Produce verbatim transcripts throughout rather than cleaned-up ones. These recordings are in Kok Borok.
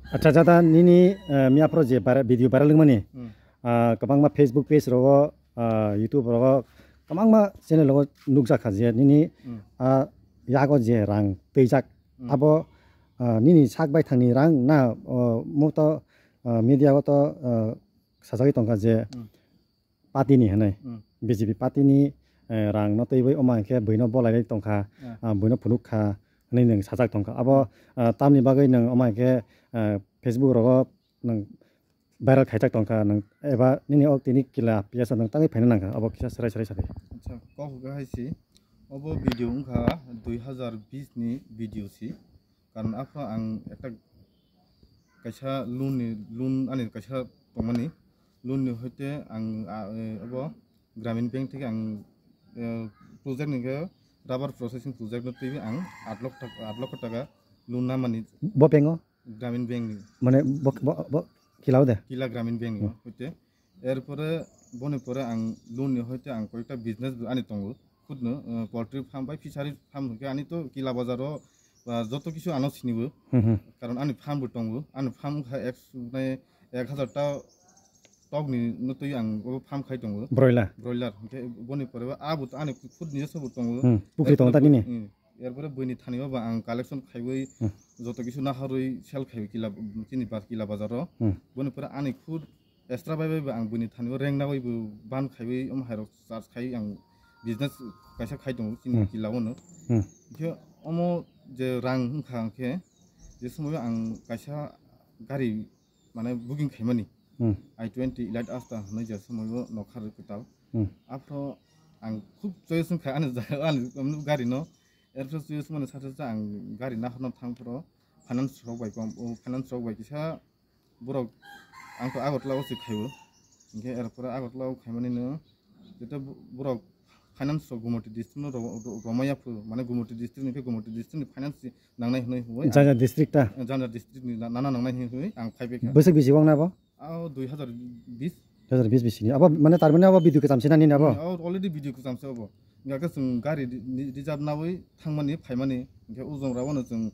Acha jada nini, eh, miya pro je bara-, video viral wngmani, Hmm. ah, kwbangma Facebook page rogo, ah, YouTube rogo, kwbangma channel rogo nukjak kha je nini, Hmm. ah, yago je rang twijak, Hmm. abo, ah, nini sak bai thangni rang na, oh, mo to, ah, media o to, ah, sajagwi tongkha je Hmm. party ni hinwi, Hmm. B J P party ni, eh, rang no twiwi omo hinkhe buino bolai tongkha, Hmm. ah, buino phunuk kha hinwi nwng sajak tongkha. Abo, Hmm. ah, tamni bagwi nwng omo hinkhe, ah, Facebook rogo nwng viral khaijak tongkha nwng eba nini o tini kila piyasa nwng tangwi phaina nangkha abo kisa serai serai sadi. Acha, kok hwnkha hai si, obo video wngkha dui hazar bish ni video si. Karon aphano ang ekta kaisa loan ni, loan ani kaisa tongmani, loan ni hoite ang, ah, eh, abo Gramin Bank theke ang, eh, project ni khe rubber processing project no twiwi ang aat lokh tak-, aat lokh taka loan namani. Bo bank o? Gramin Bank ni. Mane bo, bo, bo kila o de? Kila Gramin Bank ni Hmm. hoite. Erpore boni pore ang loan ni hoite ang koyekta business bo ani tongo. Khudno, eh, poultry farm bai fishery farm hwnkhe ani to kila bazar o, ah, joto kisu ano sinibo. Hmm, hmm. Karon ani farm bo tongo. Ani farm kha ek, mane ek hazar ta tok ni no twi ang o farm khai tongo. Broiler? Broiler. Hwnkhe boni pore bo abo to ani khud nijoswo bo tongo. Hmm. Pukri tongo ta nini? Hmm. Erpore buini thani o ba ang collection khaiwi Hmm. joto kisu naharwi sell khaiwi kila, chini ba-, kila bazar o. Hmm. Boni pore ani khud extra bai bai bo ang buini thani o reng nagwi bo ban khaiwi omo hai rok charge khai ang business kaisa khai tongo chini Hmm. kila o no. Hmm. Khe omo je rang wngkha hwnkhe je somoio ang kaisa gari mane booking khaimani. Hmm. I twenty Elite Astra hwnwi je somoio nokha rw kwtal. Hmm. Aphro ang khub choice wngkha ani jaga, ani gari no. Erpore choice mani sakhe ang gari nahorna thang phro finance rok bai kom, o finance rok bai kisa borok ang to Agartala o se khaibo. Hinkhe erpore Agartala o khaimani no jeta borok finance rok Gumoti district no ro-, ro-, romaya phuru, mane Gumoti district ni khe Gumoti district ni finance nangnai hwnwi hwnwi ang Janja district ta? Janja district ni na-, nana nangnai hwnwi hwnwi ang phaibai kha. Bwswk bisi wng na bo? Ao dui hazar bish. Dui hazar bish bisi ni. Abo mane tar mane abo video kwcham se nani na bo? Hmm, ao already video kwcham se abo. Hinkhe chwng gari ri-, ri-, reserve nawi thangmani phaimani. Hinkhe o jong rao no chwng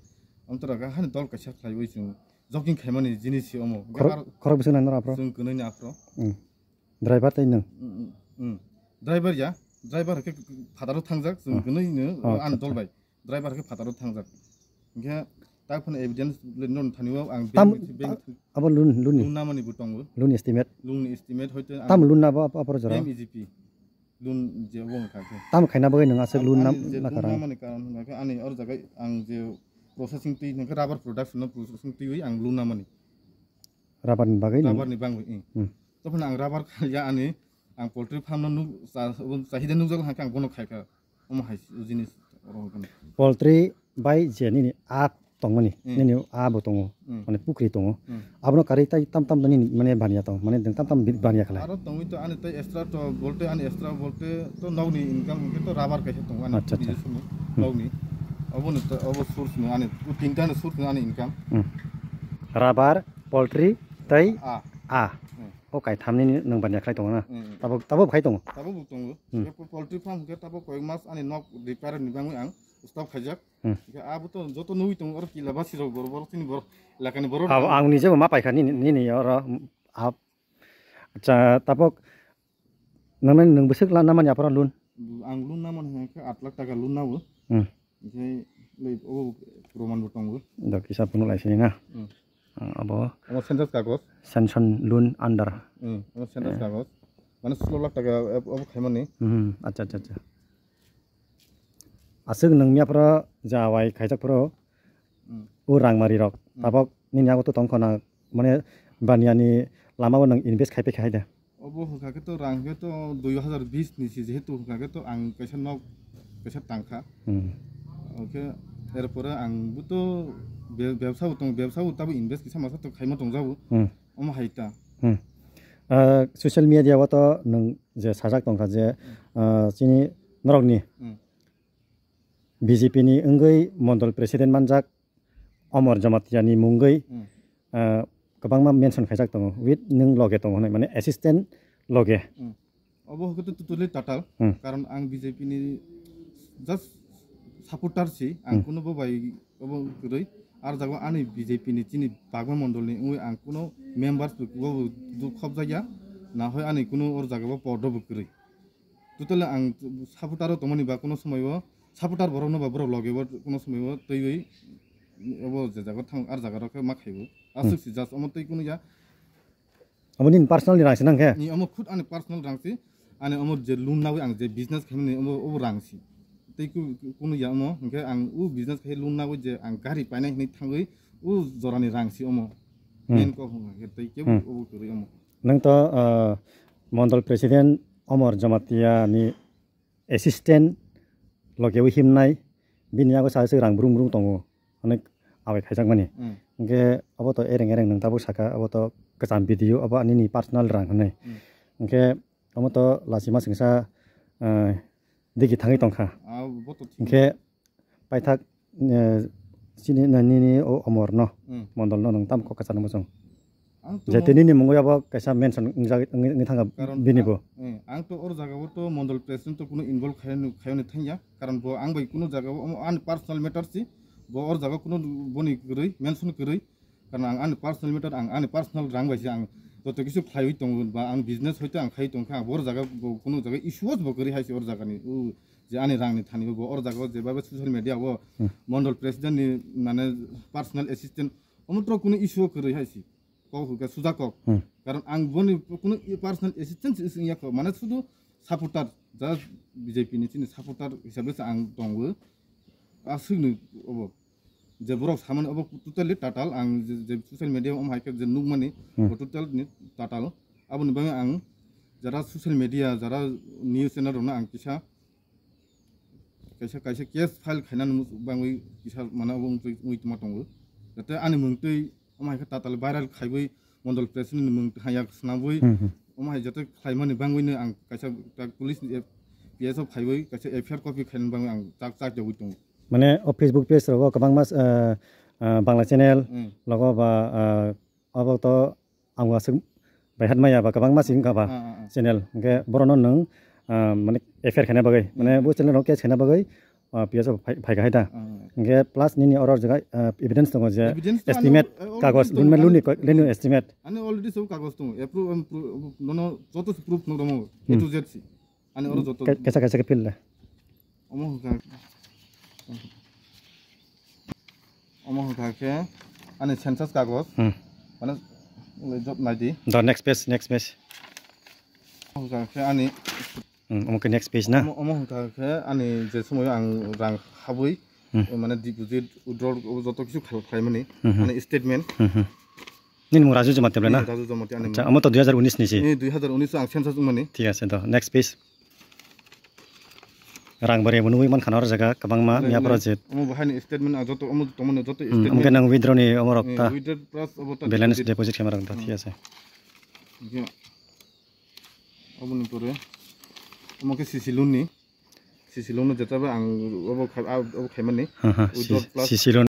amtara ga hani dol kaisa khlaiwi chwng jogging khaimani jinis se omo. Hinkhe Khorok, aro khorok bwswk nang naro aphro? Chwng kwnwi ni aphro. Hmm. Driver tei nwng? Hmm, hmm, hmm. Driver ya. Driver khe phataro thangjak chwng Hmm. kwnwi no Oh, ani acha, dol acha. Bai. Driver khe phataro thangjak. Hinkhe tak phano evidence le non thani o ang Tam, bank, bank abo loan, loan ni? Loan namani bo tongo. Loan estimate? Loan ni estimate hoite ang Tam loan na bo abo, abo jora? M E G P. Loan je wng kha khe. Tam khaina bagwi nwng aswk Ang loan ani nam-, je na loan karang? Namani karon hwnkha khe ani or jaga ang je processing twi hwnkha khe rubber production no processing twiwi ang loan namani. Rubber ni bagwi nwng? Rubber ni bangwi, ing. Hmm. Tophano ang rubber kha ya ani, ang poultry farm no nuk cha-, chahida nukjak hwnkha khe ang bono khai kha. Omo hai jinis oro hwnkhe. Poultry bai je nini a tongmani, Hmm. nini a bo tongo, Hmm. mane pukri tongo. Hmm. Abono karwi tai tam tam nini mane baniya tong, mane nwng tam tam bi-, baniya khlai. Aro tongwi to ani tai extra to bolte ani extra bolte to nokni income hwnkhe to rubber kaisa tongo ani Acha, acha. Nijoswni Hmm. nokni. Obono to, obo source no ani, o tinta ni source no ani income. Hmm. Rubber, poultry, tei A. A. Hmm. O kaithamni nwng baniya khlai tongo na? Hmm. Tabuk, tabuk khai tongo? Tabuk bo tongo. Hmm. Poultry farm hwnkhe tabuk koyek mas ani nok repair ni bangwi ang stop khaijak. Hmm. Hwnkhe abo to joto nugwi tongo, oro kila basi rok borok, borok chini borok lakani borok Abo rok. Ang nijebo ma paikha nini, nini oro, ap-, acha, tabuk nangmani nwng bwswk la-, namani aphano loan? Ang loan namani hwnkhe aat lakh taka loan nao. Hmm. Hwnkhe le obo proman bo tongo. Da kisa phunuk lai sini na? Hmm. Ah, abo Omo census kagoj. Sanction loan under. Hmm, omo census Eh. Kagoj. Mane solo lakh taka, eh, obo khaimani. Hmm, acha, acha, acha. Aswk nwng miya phoro jawai khaijak phoro Hmm. o rangmari rok Hmm. tabok nini yago to tongkho na, mane baniya ni lama o nwng invest khai paikha hai da? Obo hwnkha khe to rang khe to dui hazar bish ni si jehetu hwnkha khe to ang kaisa nok kaisa tangkha. Hmm. Oke, erpore ang bo to be-, bebsa bo tong, bebsa bo tabo invest kisa masa to khaima tongjago. Hmm. Omo hai ta. Hmm. Ah, social media o to nwng je sajak tongkha je, Hmm. ah, chini norokni Hmm. B J P ni wngwi mondol president manjak Omor Jamatia ni mungwi, Hmm. ah, kwbangma mention khaijak tongo, with nwng loge tongo hwnwi, mane assistant loge. Hmm. Obo hwnkhe to totally tatal, Hmm. Karon ang B J P ni just supporter si, ang Hmm. kuno bo bai obo kwrwi, Ar jaga ani B J P ni chini bagma mondol ni wngwi ang kuno members bo bo duk khobjakya, na hoi ani kuno or jaga bo podo bo kwrwi. Totally ang supporter o tongmani ba kuno somoi o supporter borok no ba borok loge bo kuno somoi o twiwi obo je jaga thang ar jaga rok ma khaibo. Aswk si just omo twi kuno ya. Abo nini personal ni rang se nang khe? Ni omo khud ani personal rang si. Ani omo je loan nawi ang je business khaimani omo obo rang si. Tei ku-, ku-, kunu ya omo, hingke ang u business khai loan nawi je ang gari painai hinui thangwi u jorani rang si omo. Hmm. Main kok hwnkhe tei kebo Hmm. obo kwrwi omo. Nang to, ah, Mondol President Omor Jamatia ni assistant logewi himnai, bini yago sa se rang brung brung tongo, onek abai khaijakmani. Hmm. Hingke abo to ereng ereng nang tabuk saka, abo to kwcham video, abo nini personal rang hinui. Hmm. Hingke omo to lachima singsa, eh, digi thangwi tongkha. Ah, bo to thik. Hingke paithak, eh, chini na nini o omor no, Hmm. Mondol no nang tam kok kwchang muchung. Ang to Je mon- tini ni mungo abo kaisa mention wngjak wngwi thangkha Karon bini ang, bo. Eh, ang to or jaga o to Mondol president to kuno involve khaiyani, khaiyani thangya. Karon bo ang bai kuno jaga o ani personal matter si. Bo or jaga kuno boni kwrwi, mention kwrwi. Karon ang ani personal matter, ang ani personal rang bai se ang joto kisu khlaiwi tongo ba ang business hoito ang khai tongkha, ang bo or jaga bo kuno jaga issue bo kwrwi hai se or jaga ni. U je ani rang ni thani bo or jaga o je ba social media o Hmm. Mondol president ni mane personal assistant omo to kuno issue kwrwi hai se. Kok hwnkhe suja kok. Hmm. Karon ang boni kuno personal assistant se wngya kho. Mane sudu supporter, just B J P ni chini supporter hisabe se ang tongo. Aswkni obo. Je borok samani obo totally tatal ang je, je social media om hai khe je nukmani Hmm. bo totally ni tatal. Aboni bagwi ang jara social media, jara news channel rokno ang kisa kaisa, kaisa case file khainani bangwi kisa mane obo wngwi, wngwi tongma tongo. Jate ani mungtwi omo hai khe tatal viral khaiwi Mondol president ni mung haya swnamwi Hmm, hmm. omo hai jate khlaimani bangwino ang kaisa ta police ni F-, P S o phaiwi kaisa F I R copy khainani bangwi ang chak, chak jagwi tongo. Mane o Facebook page rogo kwbangma, eh, eh, Bangla channel Hmm. logo ba, eh, abo to ang aswk bai hat maya ba kwbangma sing kha ba Ah, ah, ah. channel. Hingke borokno nwng, ah, mane F I R khaina bagwi, mane Hmm. bo channel rok case khaina bagwi, ah, P S o phai, phai kha hai da. Ah, ah. Hingke plus nini oro jaga, ah, evidence tongo je Evidence to ano, estimate eh, already kagoj tongo, lun ano luni ko-, leni estimate. Ano already sob kagoj tongo. Approve, um, pro-, nono joto se proof no romo, A Hmm. to Z si. Ani oro joto Ka-, kaisa kaisa khe phil le. Omo hwnkha, omo hwnkha khe ani census kagoj. Hmm. Mane, jot naidi. The next page, next page. Omo hwnkha khe ani Hmm, omo khe next page na? Omo, omo hwnkha khe ani je somoyo ang rang habwi, Hmm. mane deposit, withdrawal, obo joto kisu khai-, khlaimani. Hmm, hmm. Ani statement. Hmm, hmm. Nini mung Raju Jamatia bwle na? Nini Raju Jamatia ani Acha, mung. Omo to dui hajar unis ni si? Eh, dui hajar unis o ang census wngmani. Thik ase to, next page. Rang bari bo nugwi mankha na oro jaga kwbangma Nini, miya nini, project. Omo bo haini statement ang joto omo tongmani joto Hmm, statement. Omo khe nang withdraw ni omo rok Eh, ta withdraw plus obo ta balance deposit. Deposit khe ma rok ta, Hmm. Thik ase. Oke. Oboni pore omo khe C C loan ni. C C loan no jeta ang obo khai, ah, obo khaimani. Ha, ha, Withdraw C-, plus. C C loan.